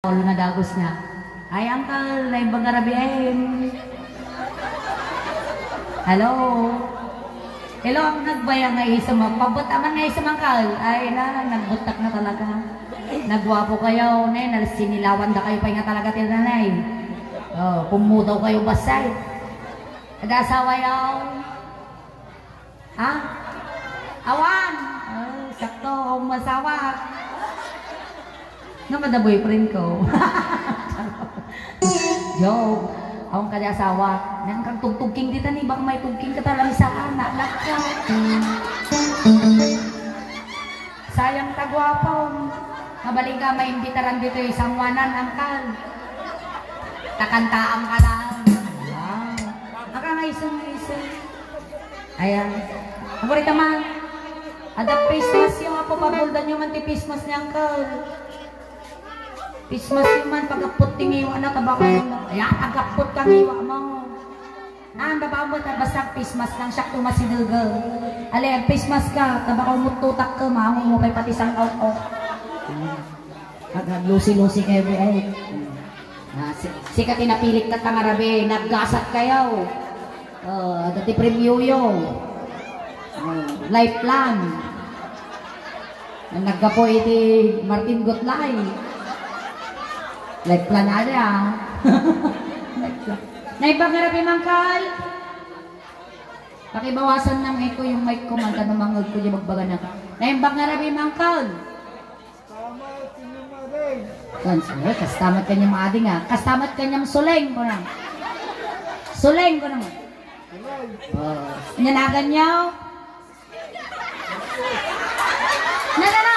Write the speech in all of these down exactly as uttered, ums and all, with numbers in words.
Ulo na dagus na. Ay, uncle, naimbag nga rabii. Hello? Hello, ang nagbaya nga isem, pagbet aman nga isem, uncle. Ay, na, nagbutak na talaga. Nagwapo kayo, ne, nasinilawanda kayo pa nga talaga ti nanay. Oh, pumudaw kayo basay. Ada asawa yaw? Ha? Awan! Ah, sakto, awan masawa. Nga kada boyfriend ko. Joke. Awan kada asawa. Nang kang tugtugking dita ni, baka may tugking ka talaga sa anak. Anak ka. Sayang ta guwapom. Mabalin ka, maimbitaran ditoy San Juanan, uncle. Kakantaan ka lang. Wow. Aka nga isang isang. Ayan. Agurita man. Ada Christmas yung apo, paguldan nyo man ti Christmas ni uncle. Christmas yung man, pagkapot ti ngiwa na, tabaka. Ayan, pagkapot ka ngiwa mo. Ah, ang babaw mo, ta-, basta Christmas lang siya, tumasidege. Ali, ang Christmas ka, tabaka umuttutak ka, maango mo pay pati sang aw-aw. Pag naglusi-lusi kayo, eh. Ah, si, sika ti napilit ta nga rabii, naggasat kayo. Oh, dati premyo yo. Oh, life plan. Ang naggapo iti Martin Gutlay. Life plan ada, ah. Naimbag nga rabii, mangkal. Pakibawasan ng echo yung mic ko, man, kano mangeg ko, di magbaga na. Naimbag nga rabii, mangkal. Kan, eh, kastamat kanya maading, ah. Kastamat kanya suling ko na. Suling ko naman. Oh. Nanagan niya, oh. Na, na, na.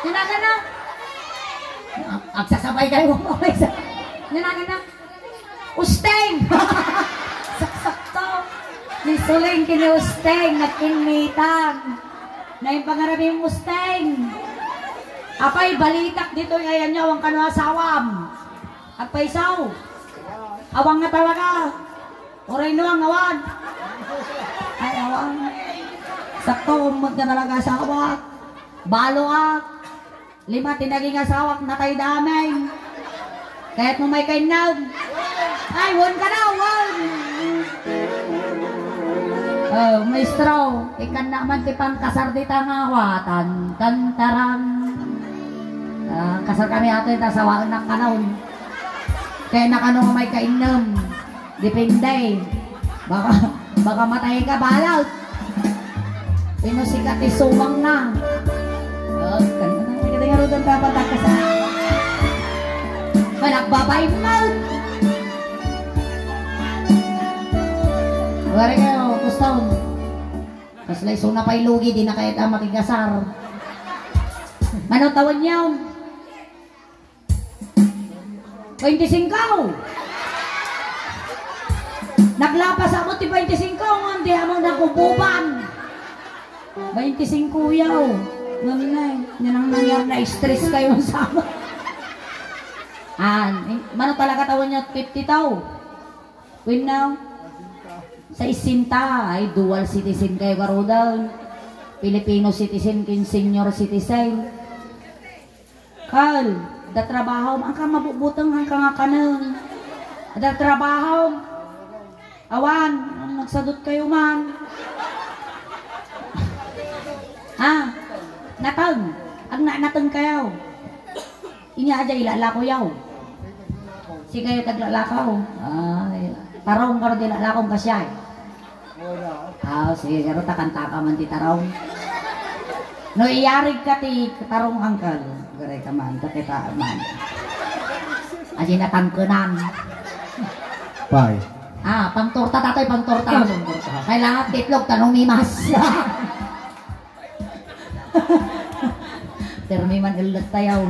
Nanagan na. Agsasabay kayo. Nanagan na. Usteng! Saksakto. Ni Suling kini Usteng, nagkinmitan. Naimbag nga rabii yung Usteng. Apay, balitak ditoy, ayan niya, awang kano asawam. Agpaisaw. Awang nga talaga. Uray no, ang awan. Ay, awan. Sakto, umot na talaga asawa. Balo, ah. Lima ti naging asawak, natay damay. Kayat mo may kainnaw? Ay, wan ka na, wan! Oh, maestro, ikan naman ti pangkasar dita nga awatan, tantaran. Ah, kasar kami ato, ita sawaen na kanon. Kaya na kano may kainnem. Depende. Baka, baka matay ka, balag. Pino sika ti sumang na. Oh, kan-, kan-, kan-, kan-, kan-, dapat akas-, managbabay mo. Wari kayo, kustom. Kaslay suna pay lugi, di na kayo ta makigasar. Mano tawon yun? Twenty-singko! Naglapas ako ti twenty-singko, ngan di amo nagububan. Twenty-singko yaw. Nganay, yan ang nangyari, na-stress kayo sa amin. Ah, eh, mano talaga tawon niya fifty tao? When now? Sa isinta, ay dual citizen kayo, garudan. Filipino citizen, ken senior citizen. Kal, da trabaho, ang ka mabubutang, ang ka nga kanang. Da trabaho. Awan, ang nagsadot kayo man. Ha? Natang. Ang na-, natang kayo. Inya aja ilalako yaw. Si kayo taglalakaw. Ay, tarong karo di lalakong kasya. Ah, sige, garo ta kanta ka man ti tarong. No, iyarig ka ti tarong, uncle. Gare ka man, ta kita man. Adi na tangkenan. Pay. Ah, pangtorta, tatay, pangtorta. Ah, pangtorta. Kailangan titlog, tanong mimas. Permi man ellet tayaw.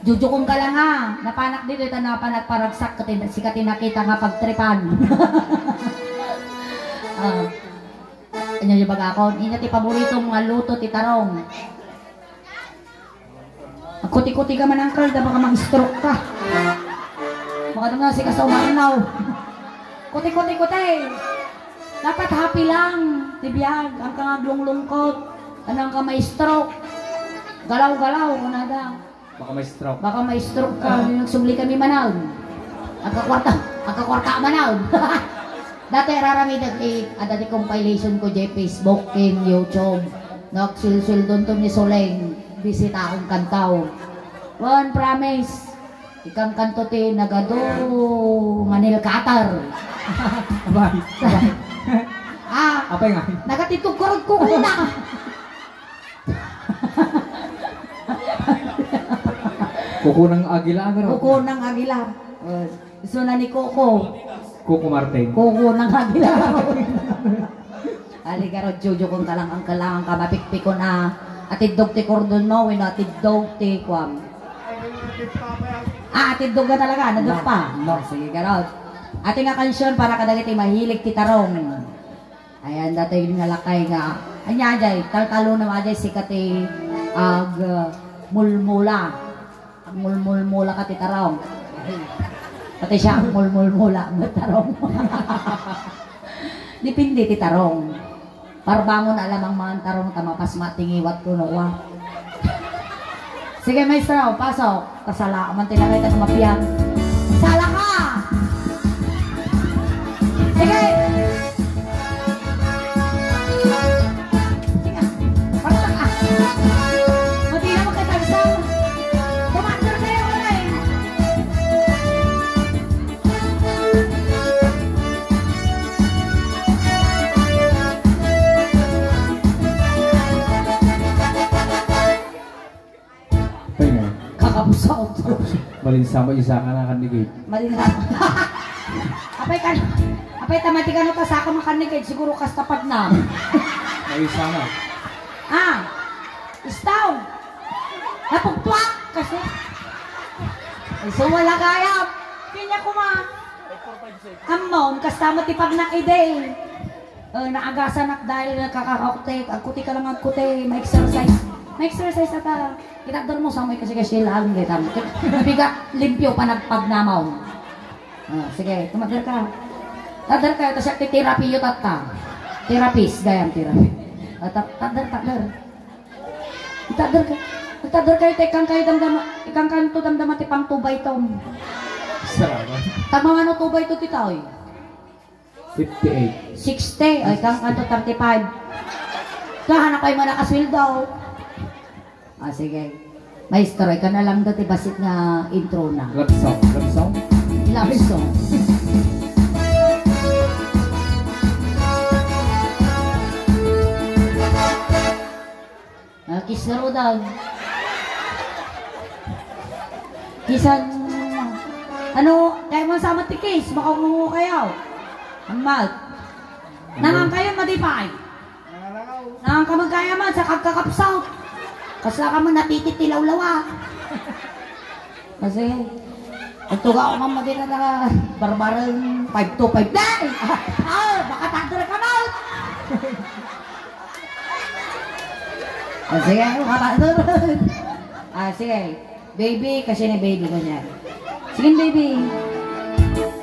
Jujukong ka lang, ha. Napanak dito, ita napanak paragsak, kati-, sika ti nakita nga pagtripan. Ah. Anya yung bagakon, inya ti paborito nga luto ti tarong. Agkuti-kuti ka man, uncle, da baka mag-stroke ka. Baka nga si kasaw marnaw. Kuti-kuti-kuti. Dapat happy lang ti biag. Ang ka nga aglunglungkot, ang ka may stroke. Galaw-galaw, kunada. Baka ma-stroke. Baka ma-stroke ka. Nagsubli kami manaw. Agkakwarta, agkakwarta manaw. Daytoy raramidek, adda ti compilation ko diay Facebook ken YouTube. Nagsulsuldonto ni Soleng, bisitaon kantaw. Wen, promise. Ikankanto ti nagadu nga nail cutter. Abay, abay. Ah, Apay nga. Nagatidtog ko rod kukuna. Kukunang Aguila, ano? Kukunang Aguila. Oh, isuna ni Coco. Coco Martin. Kukunang Aguila. Ali garod, jujukon ka lang, ang kailangan ka mapikpikon a atiddog ti kordon mo, wenno atiddog ti kuam. Ah, atiddog na talaga, nadep pa. No, no. Sige, garod. Ati nga kansion para kadagiti mahilig ti tarong. Ayan, daytoy nga lakay nga. Ania, jay, taltalon na, jay, sika ti ag, uh, mulmula. Agmulmulmula ka ti tarong. Pati siya, agmulmulmula met tarong. Depende ti tarong. Parbangon a lamang man tarong ta mapasma ti ngiwat kuno, wa. Sige, maestro, pasok. Kasala man ti nakita nga mapian. Sala ka! Sige! Sige. Parang, ah. Mati na mo kay Tarzan. Tumater kayo, aray. Apay nga? Kakabsat. Malinsama, isa ka na kan ni Gabe. Malinsama. Apay ka, apay ta mati kano ta saka makan ni Gabe, siguro kasta pagna. Malinsama. Ah, istaw. Napugtuak kasi. Ay, so wala kaya. Kanya kuma. Ammom, kasta mo ti pagnak idi. Eh, naagasanak dahil nakakakautik. Agkuti ka lang, agkuti. Ma-exercise. Ma-exercise ata. Itador mo sa may kasi kasi lang, di tam. Nabigat, limpyo pa nagpagnamaw. Ah, sige, tumader ka. Tader ka, tas iti therapy yu tatta. Therapist, gayam therapy. Ah, ta-, tader, tader. Tader ka. Tader kayo, tekang kayo, damdama. Ikang kanto, damdama, ti pang two by two. Salamat. Tagmamano two by two ti taoy. Fifty-eight. Sixty, ay, kang kanto, thirty-five. Kahanap ay mo nakasweldo. Ah, sige. Maestro, ikaw na lang do ti basit nga intro na. Love song, love song. Love song. Ah, kiss na rudan. Kisan, ano, kaya mo sama ti kiss, makaungo kayo. Amat. Nangan kayo, madipay. Nangan ka magkaya man, sa kagkakapsaw. Kasla ka man, napitit ti lawlawa. Kasi, agtuga ko man, madina na, barbareng five two five. Day! Ah, ah, baka tagdala ka man! Ah, sige, makatulog. Ah, sige. Baby, kasi ni baby ko niya. Sige, baby.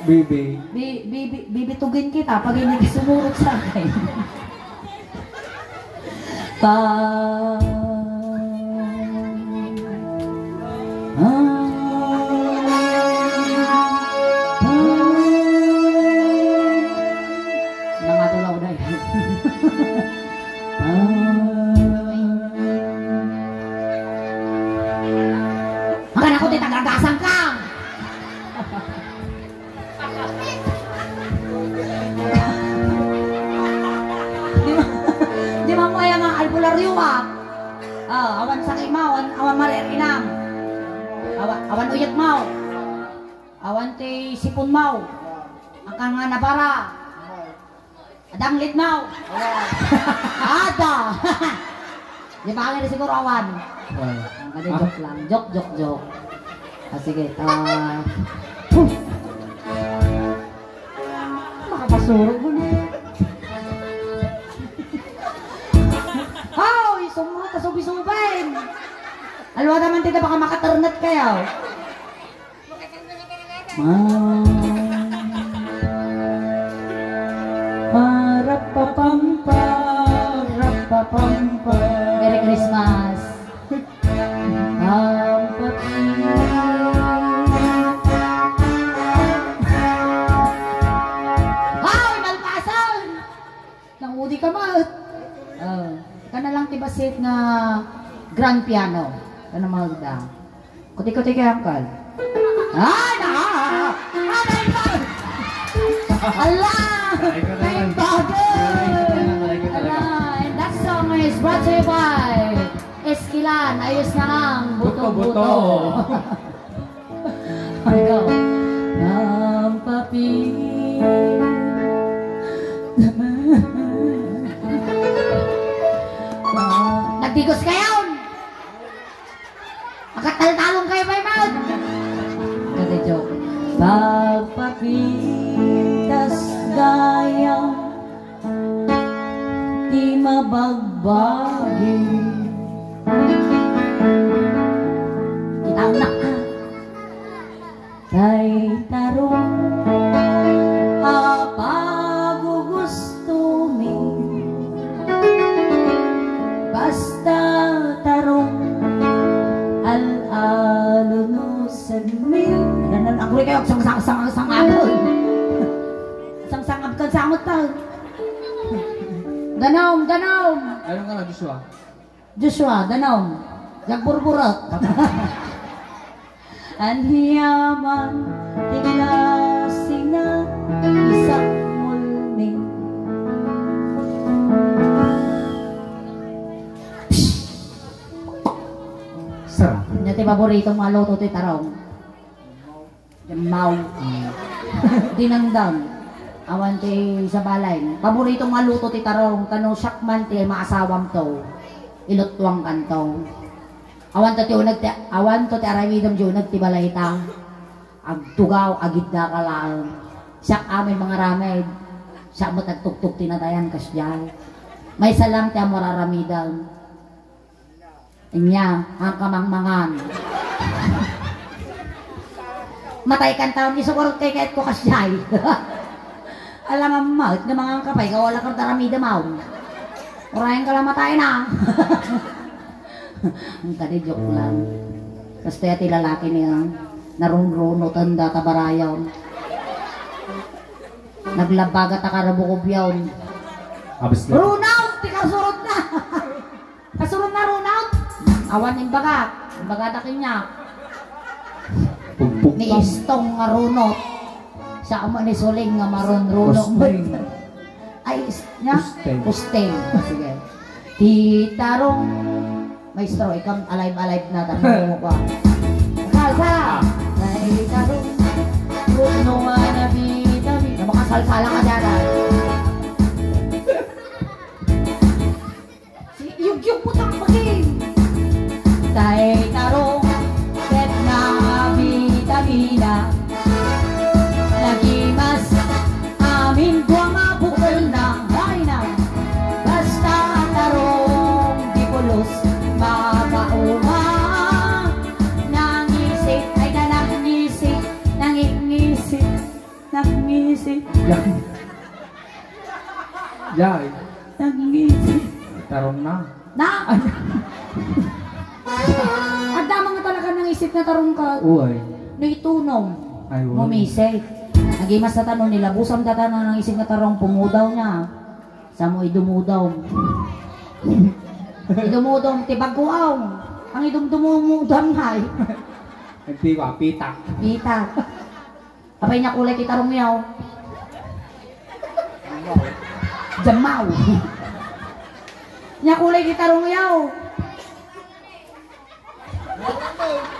Baby. Bi-, baby, baby, tugin kita pag hindi ka sumurot sa akin. Pa-, ah, ah, nangatulaw na yan. Magana ko ti tagagasan ka. Di ma-, di man mo aya nga albularyo, ah. Ah, awan sakit mo, awan, awan marir-inam. Awa-, awan uyek mo. Awan ti sipon mo. Ang kang nga nabara. Adang lidmaw. Ada. Di ba, kaya siguro awan. Ah. Ang kadi joke lang. Joke, joke, joke. Ah, sige. Ah. Huh. Makapasuro mo na. Hoy, sumuro ta subi-suben. Alwa naman dito, baka makaternet kayo. Ma-, parapapampa, rapapampa. Merry Christmas. Pampa-, nga grand piano. Ano magda? Kuti-kuti kay Uncle. Ay, na! Aray ko! Ala! Aray ko talaga. Thank God! Aray ko talaga, aray ko talaga. Ala, and that song is brought to you by Eskilan. Ayos na nga ang buto-buto. Buto-buto. Ikaw. Ang papi. Nagdigos kayo! Makataltalong kayo, Bay Maud! Kada joke. Pagpapitas gaya ti mabagbagi. Kita na. Tay tarong a pagugustomi. Basta tarong al-alunusanmi. Danan, aguray kayo, agsang-, agsang-, agsang-, agsang-, agsang-, agsang-, Danom, danom. Ano nga na, Joshua? Joshua, danom. Yagburburek. Ania man ti klase nga isakmulmi. Sarap. Ania ti paborito mo a luto ti tarong? Jammaw. Mm. Dinengdeng. Awan ti sabali. Paborito nga luto ti tarong, ta no siak man ti maasawam to, iluttuangkan to. Awan to ti uneg ti, awan to ti aramidem ti uneg ti balay ta. Agtugaw, agidda ka laeng. Siak amin mangaramid. Siak met agtugtog ti natayan kasdiay. Maysa lang ti ammo a aramidem. Ania, ang kamangmangan. Matay kan taon, isukarot kay kayat ko kasdiay. Alam mo, nga mangan ka pay, ikaw wala kang taramida, maw. Urayan ka lang matay na. Ang kadi, joke lang. Basta ti lalaki niya, narunruno, tanda, tabarayaw. Naglabaga ta karabukobyaw. Abis na. Runaw, ti kasurot na. Kasurot na runot. Awan imbaga. Imbaga da kanya. Pugpugpang. Ni Istong nga runot. Sa amo ni Suling nga marunruno. Usteng. Ay, is-, nya? Usteng. Usteng. Sige. Ti tarong. Maestro, ikaw alive-alive na. Tarong mo pa. Salsa! Ti tarong. Puno nga na vitamin. Namakalsalsa lang ka dyan, ah. Si Yugyug Butang Baging. Tay tarong ket nabitamina. Nagimas amin dua nga bukelna. Ay na. Basta tarong di pulos, makauma. Nangisit, ay na, nangisit, nangingisit, nangisit. Yan. Jay. Nangisi. Tarong na. Na! Ay. Adda man nga talaga nangisit nga tarong ka. Uy. No itunom. Ay, uy. Mumisik. Nagimas ta no nilabusam data na nangisit nga tarong, pumudaw niya. Sa mo idumudom. Idumudom, ti baguaw. Ang idumdumudom nga eh. Ang tiwa, pitak. Pitak. Apay, nia kulay ti tarong yaw? Jammaw. Nia kulay ti tarong yaw?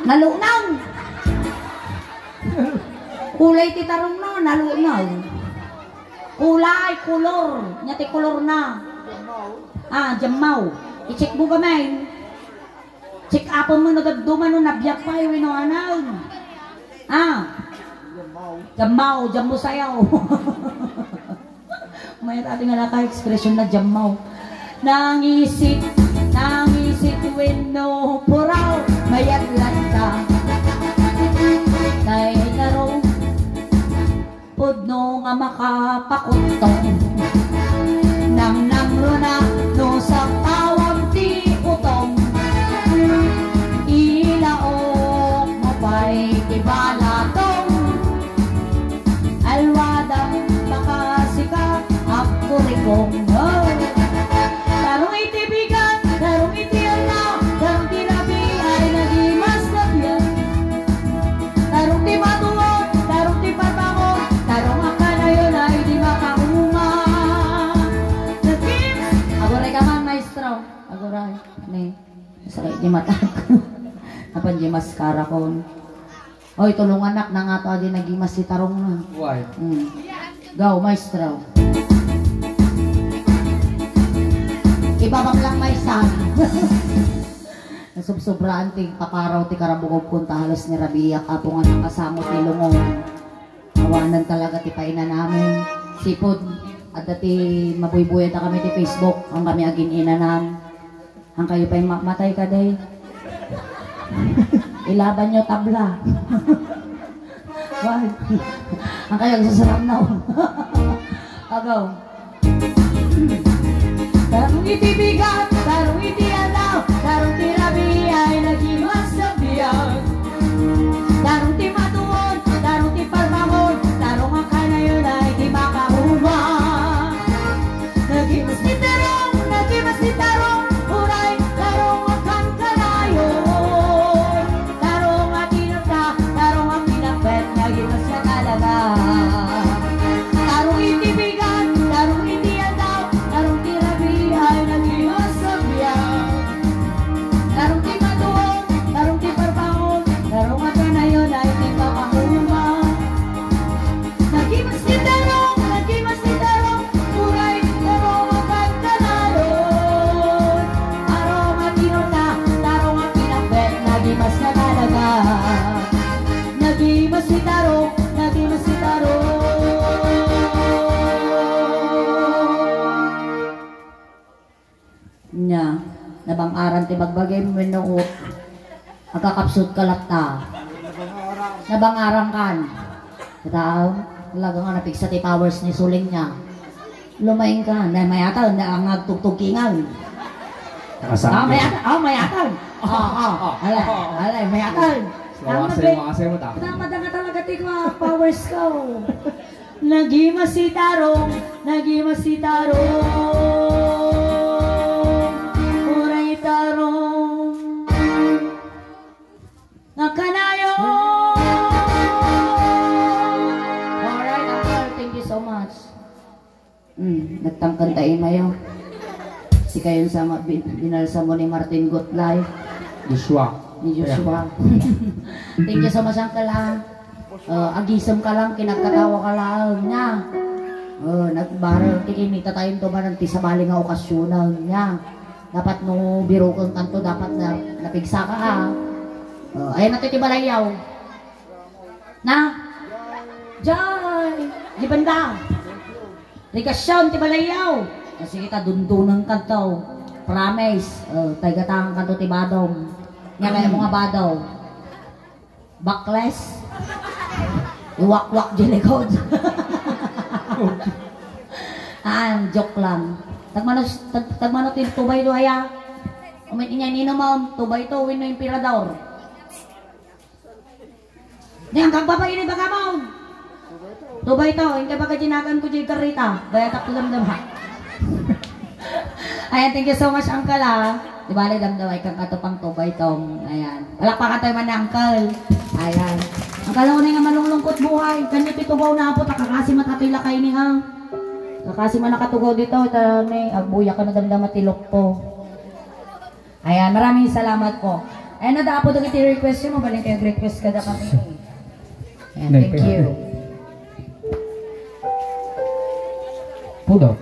Nalunaw. Kulay ti tarong na, nalunaw. Kulay, kulor. Nia ti kulor na. Ah, jammaw. I-check mo gamay. Check up mo no dadduma no nabiag pay wenno anaw. Ah. Jammaw, jammo sayaw. Mayat ati nga naka-expression na jammaw. Nangisit, nangisit wenno puraw, mayat latta. Tay tarong. Pudno nga makapakuttong. Namnamruna no sapawam ti utom. Ilaok mo pay ti balatong. Alwadam makasika, akurikong. Oh. Tarong iti bigan, tarong iti Matak. Apan di mascara kon. Oy, tulunganak na nga to, adi nagimas ti tarong na. Why? Hmm. Go, maestro. Ibabak lang, maestro. Nasubsobraan ti paparaw ti karabukobkon ta halos ni rabiak, Apo, nga nakasango ti lungon. Awanan talaga ti painanamin. Sipud, adda ti mabuybuyat a kami ti Facebook, ang kami agin-inanan. Ang kayo pa'y ma-, matay ka, day. Ilaban nyo tabla. Wag. Ang kayo agsasarannaw. Agaw. Tarong iti bigat, tarong iti alaw, tarong ti rabiay, nagimas a biag. Tarong ti matuon, tarong ti parbangon, tarong a kanayon ay ti makauma. Nagimas ti tarong, nagimas ti tarong, uray tarong a kankanayon. Tarong a tinapna, tarong a pinakpet, nagimas na talaga. Tarong iti bigat, tarong iti aldaw, tarong ti rabiay, nagimas a biag. Tarong ti matuon, tarong ti parbangon, tarong a kanayon ay ti makauma. Nagimas ti tarong, nagimas ti tarong, uray tarong a kankanayon. Tarong a tinuna, tarong a pinakbet, nagimas na talaga. Nagimas ti tarong, nagimas ti tarong. Nya, nabang-aran ti bagbagim wenno agkakapsut ka latta? Nabang-aran kan. Ita, talaga nga napigsa ti powers ni Suling nya. Lumaing ka, na mayatan, na ang agtugtog kingan. Nakasangkit. Ah, mayatan, ah, mayatan. Ah, ah, alay, alay, mayatan. Lawasay mo, asay mo ta. Tama na nga talaga ti mga powers ko. Nagimas ti tarong, nagimas ti tarong, uray tarong nga kanayon. Alright, Uncle, thank you so much. Hmm, nagtangkanta imayo. Sikayon sa ma-, bin-, binalsamo ni Martin Gotlay. Joshua. Ni Joshua. Thank you so much, Uncle, ha. Uh, agisem ka lang, kinagkatawa ka lang, nya. Uh, nagbarel ti kinita tayo to ba ti sabali nga okasyonan, nya. Dapat no biruken kanto, dapat na, napigsa ka, ha. Uh, ayan na ti balayyaw. Na? Jay! Di banda! Ligasyon ti balayyaw! Kasi kita dundunan kanto. Promise. Uh, taigatang kanto ti badom. Nya kaya mo nga badaw. Bakles. Iwakwak di likod. Ah, joke lang. Tagmano, tag, tagmano ti tubay do aya. Umin inya ninumam, tubay to, wenno emperador. Di ang kagbaba ini bagamon. Tubay to, yung kay baga jinagan ko di karita. Bayatak ko damdama. Ayan, thank you so much, Uncle, ah. Di bale, damdam ay kang katupang tubay tong. Ayan. Palakpakan tayo man ni Uncle. Ayan. Uncle, ako na nga malunglungkot buhay. Kanyo ti tugaw na apo, takakasi matapila kayo ni, ha? Kakasi man nakatugaw dito, ita ni, agbuya ka na damdama ti lukpo. Ayan, maraming salamat po. Ayan, nadapo dagiti request mo, mabalin kayo request kada kami. Ayan, thank you. Pudo.